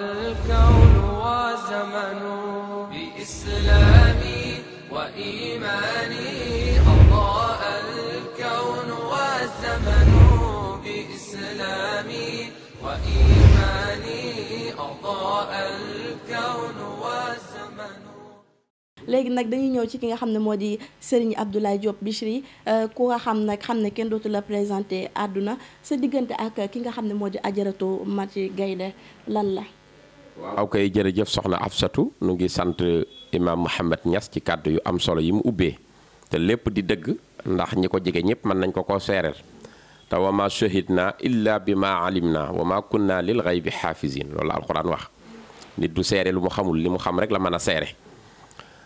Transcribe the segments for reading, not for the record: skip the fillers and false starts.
الكون وزمن بإسلامي وإيماني أضاء الكون والزمن بإسلامي وإيماني أضاء الكون والزمن. léegi nag dañuy ñëw ci ki nga xam ne moo di Serigne Abdoulaye Diop Bichri ku nga xam nag xam ne kenn dootu la présenté àdduna sa diggante ak ki nga xam ne moo di Ajaratu Mati Gaynde lan la. waaw kay jërëjëf soxna Afsatu nu ngi sant imam Mouhamed Niass ci kàddu yu am solo yi mu ubbee te lépp di dëgg ndax ñi ko jege ñëpp mën nañ ko koo seereel te wa ma shahidna illa bi ma alimna wa ma kunna lil ghaybi xaafisin loolu la alxuraan wax nit du seere lu mu xamul li mu xam rek la mën a seere.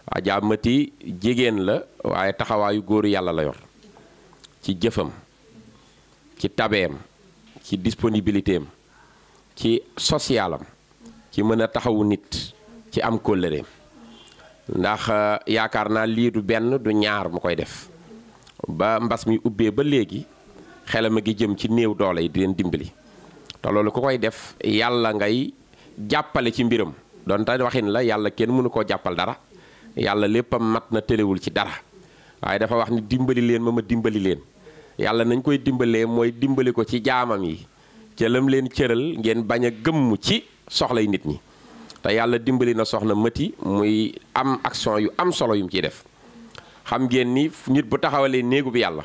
Adja Mati jigéen la waaye taxawaayu góoru yàlla la yor ci jëfam ci tabeem ci disponibilité am ci socialam ci mën a taxawu nit ci am kóllëreem ndax yaakaar naa lii du benn du ñaar mu koy def ba mbas mi ubbee ba léegi xelam a ngi jëm ci néew doole yi di leen dimbali te loolu ku koy def yàlla ngay jàppale ci mbiram donte waxin la yàlla kenn mënu koo jàppal dara yàlla léppam mat na tëlewul ci dara waaye dafa wax ni dimbali leen ma dimbali leen yàlla nañ koy dimbalee mooy dimbali ko ci jaamam yi ca lam leen cëral ngeen bañ a gëmm ci soxlay nit ñi te yàlla dimbali na soxna Mati muy am action yu am solo yu mu ciy def xam ngeen ni nit bu taxawalee néegu bi yàlla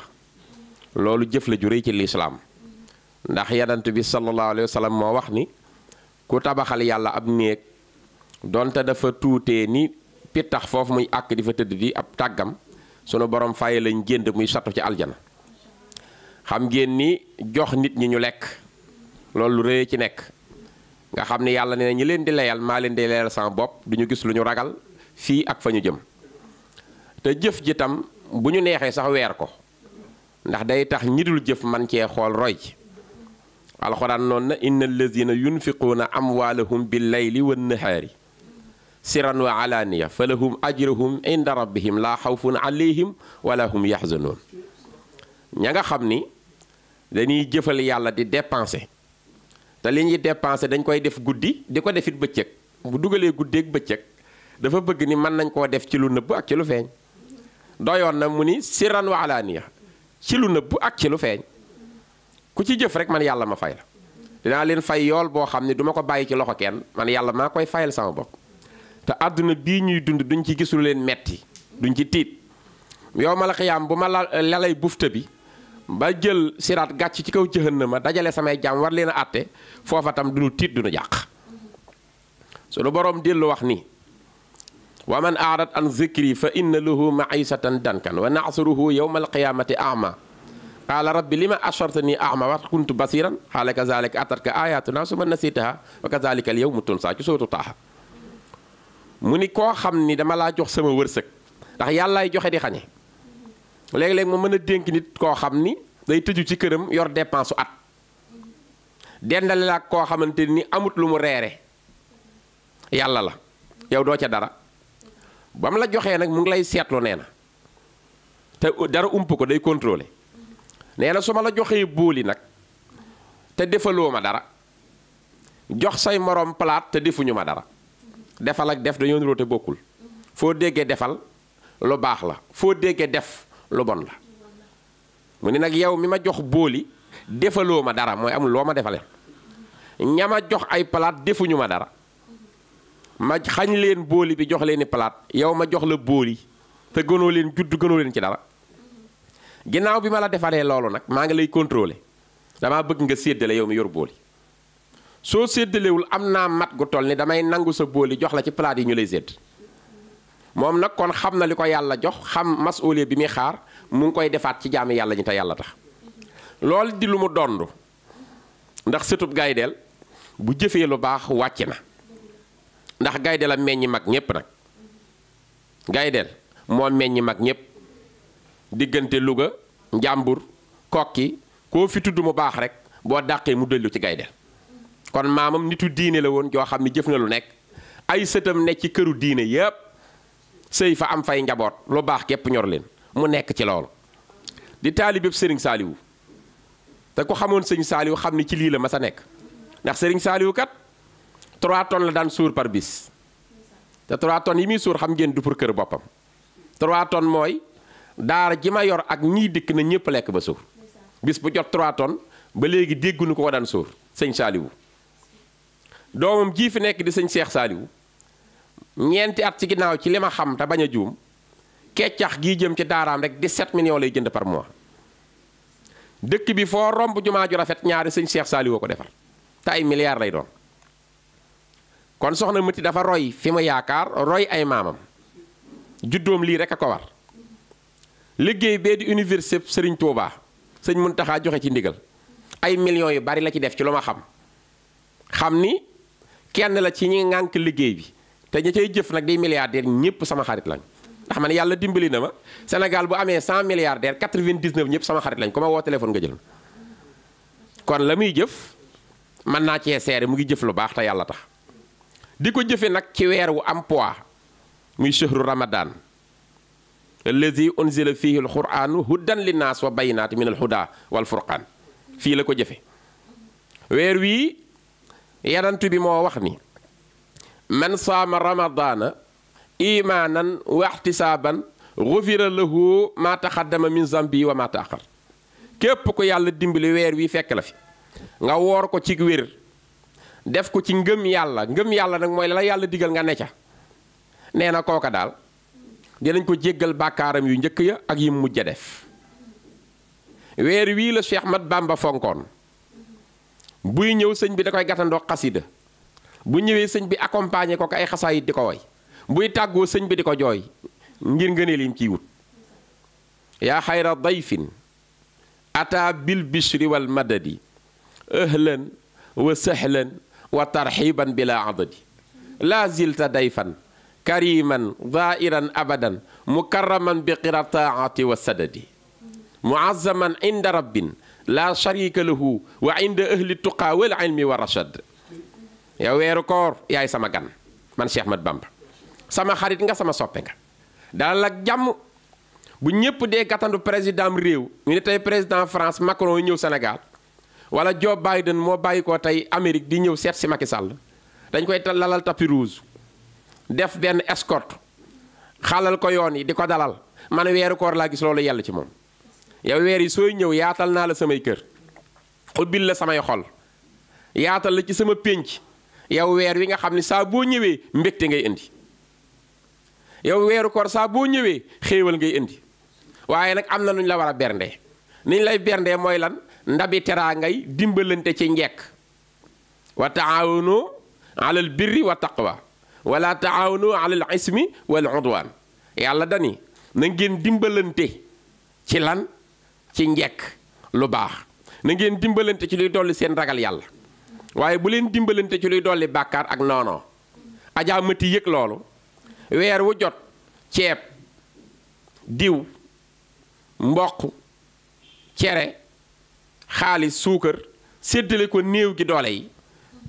loolu jëf la ju rëy ci lislaam ndax yonent bi sallallahu alayhi wa sallam moo wax ni ku tabaxal yàlla ab néeg donte dafa tuutee ni pittax foofu muy àkk di fa tëdd di ab tàggam sunu borom faye lañ génd muy sottu ci aljana xam ngeen ni jox nit ñi ñu lekk loolu lu rëy ci nekk nga xam ne yàlla ne ñi leen di leyal maa leen di leyal sama bopp du ñu gis lu ñu ragal fii ak fa ñu jëm te jëf ji tam bu ñu neexee sax weer ko ndax day tax ñi dul jëf man cee xool roy ci alxuraan noonu na inna allazina yunfiquuna amwaalahum bil layli wan nahaari siran wa alaaniya fa lahum ajruhum inda rabbihim laa xawfun alayhim wala hum yaxzanoon ña nga xam ni dañuy jëfal yàlla di dépenser te li ñuy dépenser dañ koy def guddi di ko defit bëccëg bu dugalee guddeeg bëccëg dafa bëgg ni mën nañ koo def ci lu nëbb ak ci lu feeñ doyoon na mu ni siran wa alaaniya ci lu nëbb ak ci lu feeñ ku ci jëf rek man yàlla ma fay la dinaa leen fay yool boo xam ne duma ko bàyyi ci loxo kenn man yàlla maa koy fayal sama bopp te àdduna bii ñuy dund duñ ci gisul leen metti duñ ci tiit yow ma la xiyaam bu ma lalay bufta bi ba jël siraat gàcc ci kaw jahannama dajale samay jaam war leen a àtte foofa tam duñu tiit duñu jàq sunu boroom dellu wax ni wa man aarat an zikri fa inna lahu maisatan dankan wa naxsuruhu yowma alqiyamati ama qaala rabbi lima ashartani ama wa kuntu basiran xaala kazalika atatka ayatuna suma nasitaha wa kazalika al yawmu tunsa ci sootu taaxa mu ni koo xam ni dama laa jox sama wërsëg ndax yàllaay joxe di xañe léeg-léeg ma mën a dénk nit koo xam ni day tëju ci këram yor dépense at dendale la koo xamante ni amut lu mu reere yàlla la yow doo ca dara ba mu la joxee nag mu ngi lay seetlu nee na te dara ump ko day contrôler nee na su ma la joxee bóoli nag te defaloo ma dara jox say moroom palaat te defuñu ma dara defal ak def dañoo niroo te bokkul foo déggee defal lu baax la foo déggee def lu bon la mu ni nag yow mi ma jox bóoli defaloo ma dara mooy amul loo ma defale ñama jox ay palaat defuñu ma dara ma xañ leen bóoli bi jox leen i palaat yow ma jox la bóoli te gënoo leen judd gënoo leen ci dara ginnaaw bi ma la defalee loolu nag maa ngi lay contrôler damaa bëgg nga séddale yow mi yor bóoli soo séddalewul am naa mat gu toll ni damay nangu sa bóoli jox la ci palaat yi ñu lay sédd moom nag kon xam na li ko yàlla jox xam masuuliya bi muy xaar mu ngi koy defaat ci jaami yàlla ñi te yàlla tax loolu di lu mu dondu ndax sëtub gaydeel bu jëfee lu baax wàcc na ndax gaydeel a meññi mag ñépp nag gaydeel moo meññi mag ñépp diggante Louga Njàmbur Kokki koo fi tudd mu baax rek boo dàqee mu dellu ci gaydeel kon maamam nitu diine la woon joo xam ne jëf na lu nekk ay sëtam nekk ci këru diine yépp sëy fa am fay njaboot lu baax képp ñor leen mu nekk ci loolu di taalibeb sëriñ saaliwu te ku xamoon sëñ saaliwu xam ni ci lii la ma sa nekk ndax sëriñ saaliwu kat 3 tonnes la daan suur par bis te 3 tonnes yi muy suur xam ngeen du pour kër boppam 3 tonnes mooy daara ji ma yor ak ñii dikk na ñëpp lekk ba suur bis bu jot 3 tonnes ba léegi dégguñu ko daan suur sëñ Saaliwu doomam jii fi nekk di sëñ Seex Saaliwu ñeenti at ci ginnaaw ci li ma xam te bañ a juum keccax gii jëm ci daaraam rek 17 millions lay jënd par mois dëkk bi foo romb jumaa ju rafet ñaari sëñ Seex Saaliwu ko defar te ay milliards lay doon kon soxna Mati dafa roy fi mu yaakaar roy ay maamam juddoom lii rek a ko war liggéey bee di université Sëriñ Tuubaa sëñ Muntaxa joxe ci ndigal ay millions yu bari la ci def ci lu ma xam ni kenn la ci ñi ngànk liggéey bi te ña cay jëf nag di milliardaire ñëpp sama xarit lañ ndax man yàlla dimbali na ma Sénégal bu amee 100 milliardaires 99 ñëpp sama xarit lañ ku ma woo téléphone nga jël kon la muy jëf mën naa cee seere mu ngi jëf lu baax te yàlla tax di ko jëfe nag ci weer wu am poids muy shahru ramadan allazi unzila fihi alquranu hudan linnaas wa bayinaati min alhuda wal furqaan fii la ko jëfe weer wii yanantu bi moo wax ni man saama ramadana imaanan wa ihtisaaban gufira lahu ma taxaddama min zambi wa ma taaxar képp ko yàlla dimbali weer wi fekk la fi nga woor ko ci wér def ko ci ngëm yàlla nag mooy la yàlla digal nga ne ca nee na kooka daal dinañ ko jéggal bàkkaaram yu njëkk ya ak yi mujj a def weer wii la Cheikh Mat Bamba fonkoon buy ñëw sëñ bi da koy gàttandoo xasida bu ñëwee sëñ bi accompagné ko ay xasaayit di ko woy buy tàggoo sëñ bi di ko jooy ngir ngëneel yim ciy wut yaa xayra dayfin ata bil bishri wal madadi ahlan wa sahlan wa tarxiban bila adadi laa zilta dayfan kariman zairan abadan mukarraman bi qira taati wa sadadi muazzaman inda rabbin laa sharika lahu wa inda ahli tuqa wal ilmi wa rashad yow weeru koor yaay sama gan man Cheikh Mat Bamba sama xarit nga sama soppe nga dalal ak jàmm bu ñëpp dee gàttandu président réew ñu ne tey président France Macron yi ñëw Sénégal wala Joe Biden moo bàyyi ko tey Amérique di ñëw seet si Macky Sall dañ koy lalal tapis rouge def benn escorte xalal ko yoon yi di ko dalal man weeru koor laa gis loolu yàlla ci moom yow weer yi sooy ñëw yaatal naa la samay kër ubbil la samay xol yaatal la ci sama pénc yow weer wi nga xam ne saa boo ñëwee mbégte ngay indi yow weeru koor saa boo ñëwee xéewal ngay indi waaye nag am na nuñ la war a berndee niñ lay berndee mooy lan ndabi teraa ngay dimbalante ci njekk wa taawanu alal birri wa taqwa wala taawanu alal ismi wal udwan yàlla dani na ngeen dimbalante ci lan ci njekk lu baax na ngeen dimbalante ci luy dolli seen ragal yàlla waaye bu leen dimbalante ci luy dolli bàkkaar ak noonoo Adja Mati yëg loolu weer wu jot ceeb diw mboq cere xaalis suukar séddale ko néew gi doole yi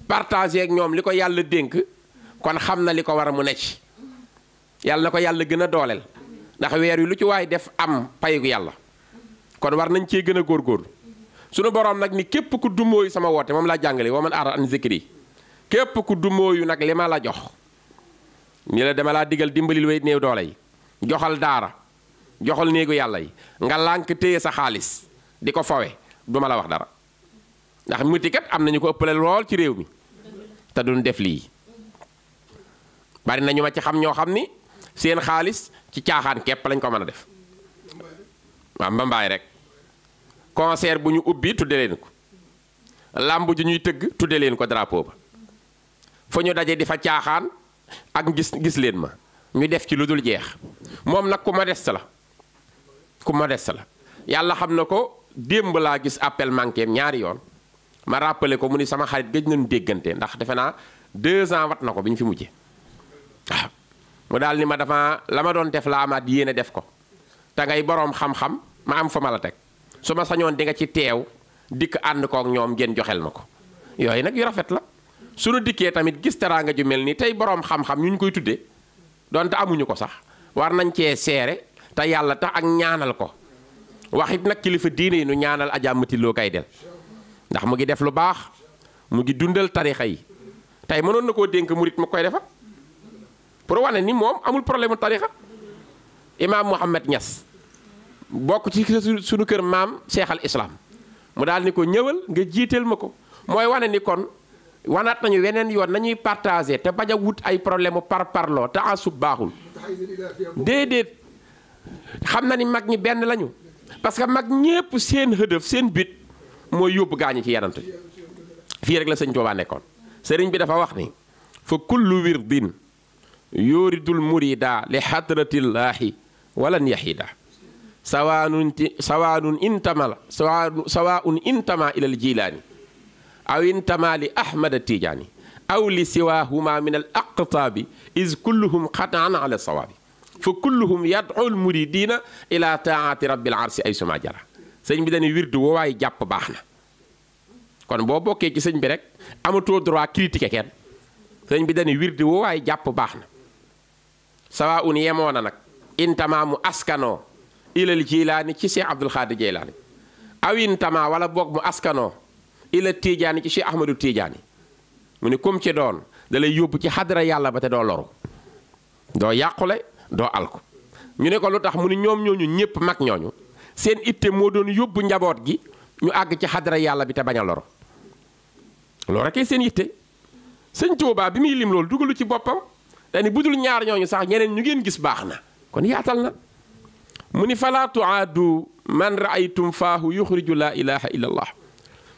partagé ak ñoom li ko yàlla dénk kon xam na li ko war a mu necc yàlla na ko yàlla gën a dooleel ndax weer wi lu ci waay def am payu yàlla kon war nañ cee gën a góorgóorlu sunu boroom nag ni képp ku dumóoyu sama woote moom laa jàngale wa man aara an zikri képp ku dumóoyu nag li ma la jox ni la dama laa digal dimbalil way néew doole yi joxal daara joxal néegu yàlla yi nga lànk téye sa xaalis di ko fawe duma la wax dara ndax mutikat am nañu ko ëppale lool ci réew mi te duñ def lii bari nañu ma ci xam ñoo xam ni seen xaalis ci caaxaan képp lañ ko mën a def waaw mbambaay rek concert bu ñu ubbi tudde leen ko làmb ju ñuy tëgg tudde leen ko drapeau ba fu ñu daje di fa caaxaan ak gis leen ma ñu def ci lu dul jeex moom nag ku modeste la yàlla xam na ko démb laa gis appel manqué ñaari yoon ma rappelé ko mu ni sama xarit gëj nañu déggante ndax defe naa 2 ans wat na ko bi ñu fi mujjee waaw mu daal ni ma dafa la ma doon def la amaat yéene def ko te ngay boroom xam-xam ma am fa ma la teg su ma sañoon di nga ci teew dikk ànd kook ñoom ngeen joxel ma ko yooyu nag yu rafet la suñu dikkee tamit gis teraanga ju mel ni tey boroom xam-xam ñu koy tuddee donte amuñu ko sax war nañ cee seere te yàlla tax ak ñaanal ko waxit nag kilifa diine yi nu ñaanal Adja Mati Lo Gaydel ndax mu ngi def lu baax mu ngi dundal tarixa yi tey mënoon na koo dénk murit mu koy defa pour wane ni moom amul problème mu tarixa imaam Mouhamed Niass bokk ci suñu kër maam Cheikh al Islam mu daal ni ko ñëwal nga jiiteel ma ko mooy wane ni kon wanaat nañu weneen yoon nañuy partagé te bañ a wut ay problème mu parloo te asub baaxul déedéet xam na ni mag ñi benn lañu parce que mag ñépp seen hëdëf seen bit mooy yóbbu gaañi ci yanant bi fii rek la sëñ Tuubaa nekkoon sëriñ bi dafa wax ni fa kullu wirdin yuridul murida li xadratillaahi walan yaxida sawaun intama ila al jilaani aw intama li ahmada tijaani aw li siwahuma min al aqtaabi is kulluhum xataan ala sawaabi fa kulluhum yad'u al muridina ila taati rabbil arsi ay suma jara sëñ bi dañuy wirdu woo waaye jàpp baax na kon boo bokkee ci sëñ bi rek amatoo droit critiquer kenn sëñ bi dañuy wirdu woo waaye jàpp baax na sawa un yemoo na nag intama mu askanoo ilal jilaani ci Cheikh Abdul Xaadir Jeylaani aw intama wala boog mu askanoo ila tijaani ci Cheikh Ahmadou Tijaani mu ni kum ci doon da lay yóbbu ci xadra yàlla ba te doo loru doo yàqule doo alko ñu ne ko lu tax mu ni ñoom ñooñu ñépp mag ñooñu seen itte moo doon yóbbu njaboot gi ñu àgg ci xadra yàlla bi te bañ a loro loolu rekk seen itte sëñ Tuubaa bi muy lim loolu dugalu ci boppam dani budul ñaar ñooñu sax ñeneen ñu ngeen gis baax na kon yaatal na mu ni falaa tuaadu man raaytum faahu yuxriju laa ilaha illa allah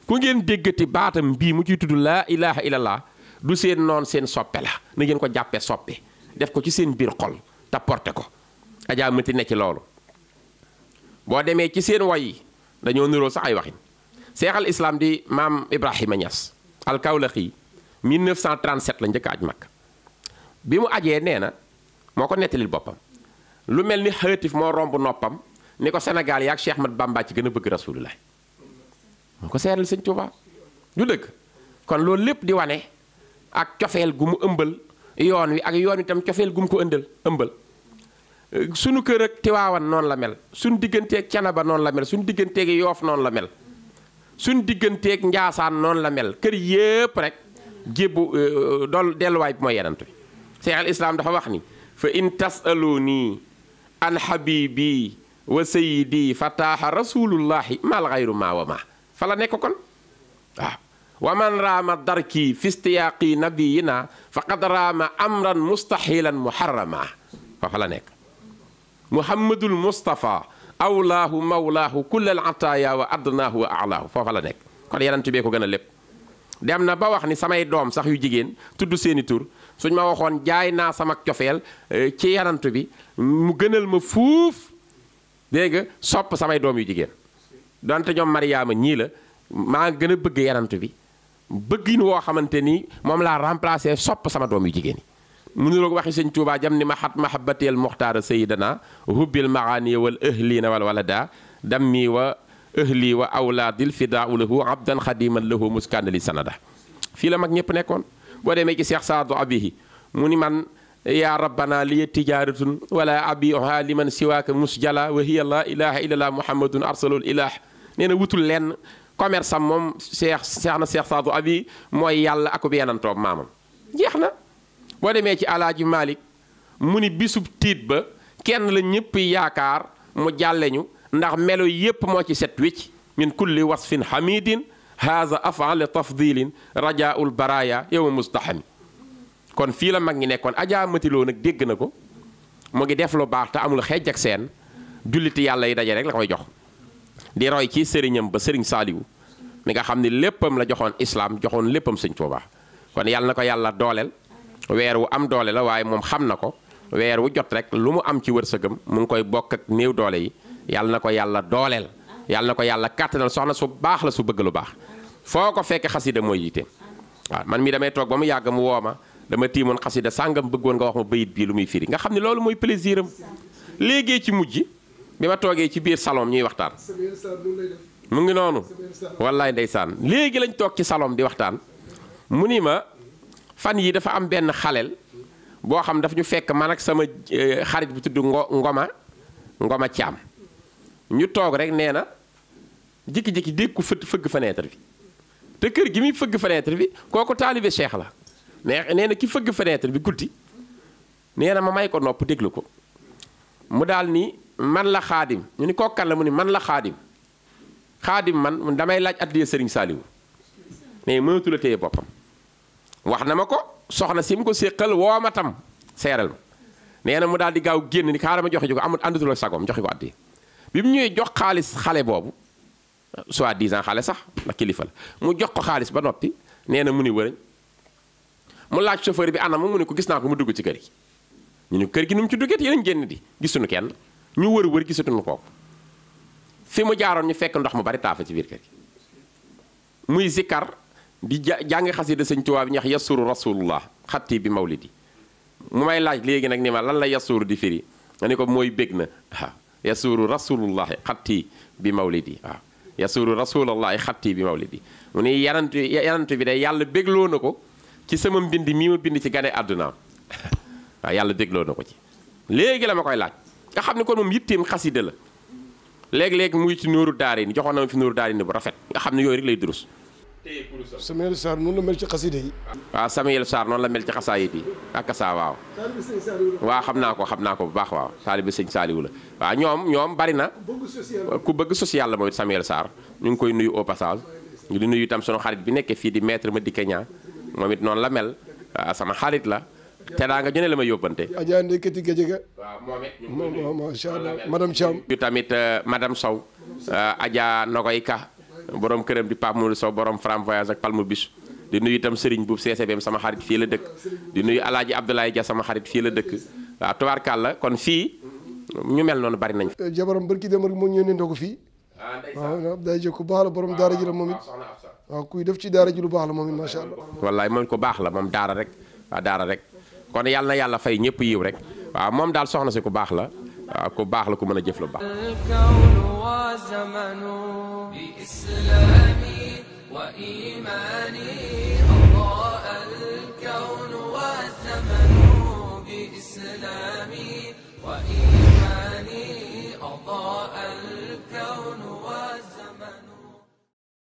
ku ngeen déggati baatam bii mu ciy tudd laa ilaha illa allah du seen noon seen soppe la na ngeen ko jàppee soppe def ko ci seen biir xol te porté ko ajaa mëti ne ci loolu boo demee ci seen woy yi dañoo niroo sax ay waxin Seex al Islaam di maam Ibrahima Niass al Kawlaxi 1937 la njëkk a aj Makka bi mu ajee nee na moo ko nettalil boppam lu mel ni xëatif moo romb noppam ni ko Sénégal yaak Cheikh Ahmad Bamba ci gën a bëgg rasulullah moo ko seeral sëñ Tuubaa du dëgg kon loolu lépp di wane ak cofeel gu mu ëmbal yoon wi ak yoon wi tam cofeel gu mu ko ëmbal sunu kër ak Tiwaawan noonu la mel suñ digganteeg Canaba noonu la mel suñ digganteeg Yoof noonu la mel suñ digganteeg Njaasaan noonu la mel kër yépp rek jébbu dool delluwaay bi mooy yenant bi Cheikh al Islam dafa wax ni fa in tasaluni an habibi wa sayyidi fataaha rasulullahi mal xayru ma wa ma fa la nekk kon waaw wa man raama darki fi istiyaaqi nabiyina faqad raama amran mustahilan muharrama fa la nekk muhammadul mustafa awlaahu mawlaahu kullal ataaya wa adnaahu wa alaahu foofa la nekk kon yenant bee ko gën a lépp dem na ba wax ni samay doom sax yu jigéen tudd seeni tur suñ ma waxoon jaay naa sama cofeel ci yanant bi mu gënal ma fuuf dégg nga sopp samay doom yu jigéen donte ñoom Mariyaama ñii la maa gën a bëgg yanant bi bëggin woo xamante ni moom laa remplacé sopp sama doom yu jigéen yi mu niroog waxi sëñ Tuubaa jam ni mahat mahabbateel muxtaara sayidana hubbil maganiya wal ahlina wal walada dammi wa ahli wa awlaadil fidaau lahu abdan xadiman lahu muskanali sanada fii la mag ñëpp nekkoon boo demee ci Seex Saadu Abihi mu ni man yaa rabbana liya tijaaratun wala abiuha liman siwaaka musjala wa hiya la ilaha illallah muhammadun arsalul ilah nee na wutul lenn commerce am moom Seex Saadu Abihi mooy yàlla akub yenantoom maamam jeex na boo demee ci alaaji Malik mu ni bisub tiit ba kenn la ñëpp yaakaar mu jàlleñu ndax melo yépp moo ci set wécc min kulli wasfin hamidin haza afal tafdilin rajaul baraya yow mustahami kon fii la mag ñi nekkoon ajaa matiloo nag dégg na ko mu ngi def lu baax te amul xeej ak seen julliti yàlla yi daje rek la koy jox di roy ci sëriñam ba sëriñ Saaliwu mi nga xam ne léppam la joxoon islaam joxoon léppam sëñ Tuubaa kon yàlla na ko yàlla dooleel weer wu am doole la waaye moom xam na ko weer wu jot rek lu mu am ci wërsëgam mu ngi koy bokk ak néew doole yi yàlla na ko yàlla dooleel yàlla na ko yàlla kàttanal soxna su baax la su bëgg lu baax foo ko fekk xasida mooy yiteem waaw man mi damay toog ba mu yàgg mu woo ma dama tiimoon xasida sàngam bëggoon nga wax ma bayit bii lu muy firi nga xam ne loolu mooy plaisir am léegi ci mujj bi ma toogee ci biir salon ñuy waxtaan mu ngi noonu wallaay ndeysaan léegi lañ toog ci salon di waxtaan mu ni ma fan yi dafa am benn xaleel boo xam daf ñu fekk man ak sama xarit bu tudd ngoma caam ñu toog rek nee na jékki-jékki dégg ko fëgg fenêtre bi te kër gi muy fëgg fenêtre bi kooku taalibe cheikh la mais nee na ki fëgg fenêtre bi guddi nee na ma may ko nopp déglu ko mu daal ni man la xaadim ñu ni kooku kan la mu ni man la xaadim xaadim man damay laaj addiya sëriñ Saaliwu mais mënatu la téye boppam wax na ma ko soxna si mu ko séqal woo ma tam seeral ma nee na mu daal di gaaw génn ni xaaral ma joxe ji ko amul àndatul ak sagom joxe ko addiya bi mu ñëwee jox xaalis xale boobu soit 10 ans xale sax ndax kilifa la mu jox ko xaalis ba noppi nee na mu ni wërëñ mu laaj chauffeur bi anam mu ni ko gis naa ko mu dugg ci kër gi ñu ni kër gi nu mu ci duggee te yéen génn di gisuñu kenn ñu wër gisatuñu kooku fi mu jaaroon ñu fekk ndox mu bari taafa ci biir kër gi muy zikkar di jàng xasida sëñ Tuubaa bi ñax yasuru rasulullah xatti bi mawlidi mu may laaj léegi nag ni ma lan la yasuru di firi nga ni ko mooy bég na waaw yasuru rasulullahi xatti bi mawlidi waaw yasuru rasulullahi xatti bi mawlidi mu ni yanantu bi day yàlla bégloo na ko ci sama mbind mii ma bind ci gane àdduna waaw yàlla bégloo na ko ci léegi la ma koy laaj nga xam ne kon moom yitteem xasida la léegi-léegi muy ci nóoru daari ni joxoon na ma fi nóoru daari ni bu rafet nga xam ne yooyu rek lay durus Samuel Sarr noonu la mel ci xasida yi waaw Samuel Sarr noonu la mel ci xasaayit yi ak saa waaw waaw xam naa ko bu baax waaw taalibe sëñ Saaliwu la waaw ñoom bari na ku bëgg social la mooy Samuel Sarr ñu ngi koy nuyu au passage ñu di nuyu itam sunu xarit bi nekkee fii di maître Madické Niang moom it noonu la mel sama xarit la te daa nga jëne la ma yóbbante Adja Ndeketi Gadiaga waaw moom it macha allah madame Thiam yu tamit madame Sow Adja Nogoy Ka borom këram di Pape Moudou Sow borom Fram Voyage ak Palme Biche di nuyu itam Serigne Boub CCBM sama xarit fii la dëkk di nuyu Alaaji Abdoulaye Dia sama xarit fii la dëkk waaw tubaarkàlla kon fii ñu mel noonu bari nañ jabaram barki dem rek moo ñëw ne ndogu fii waaw day jëkk ku baax la borom daara ji la moom it waaw kuy def ci daara ji lu baax la moom it macha allah wallaay moom ko baax la moom daara rek waaw daara rek kon yàlla na yàlla fay ñëpp yiw rek waaw moom daal soxna si ku baax la waaw ku baax la ku mën a jëf lu baax الكون وزمن بإسلامي وإيماني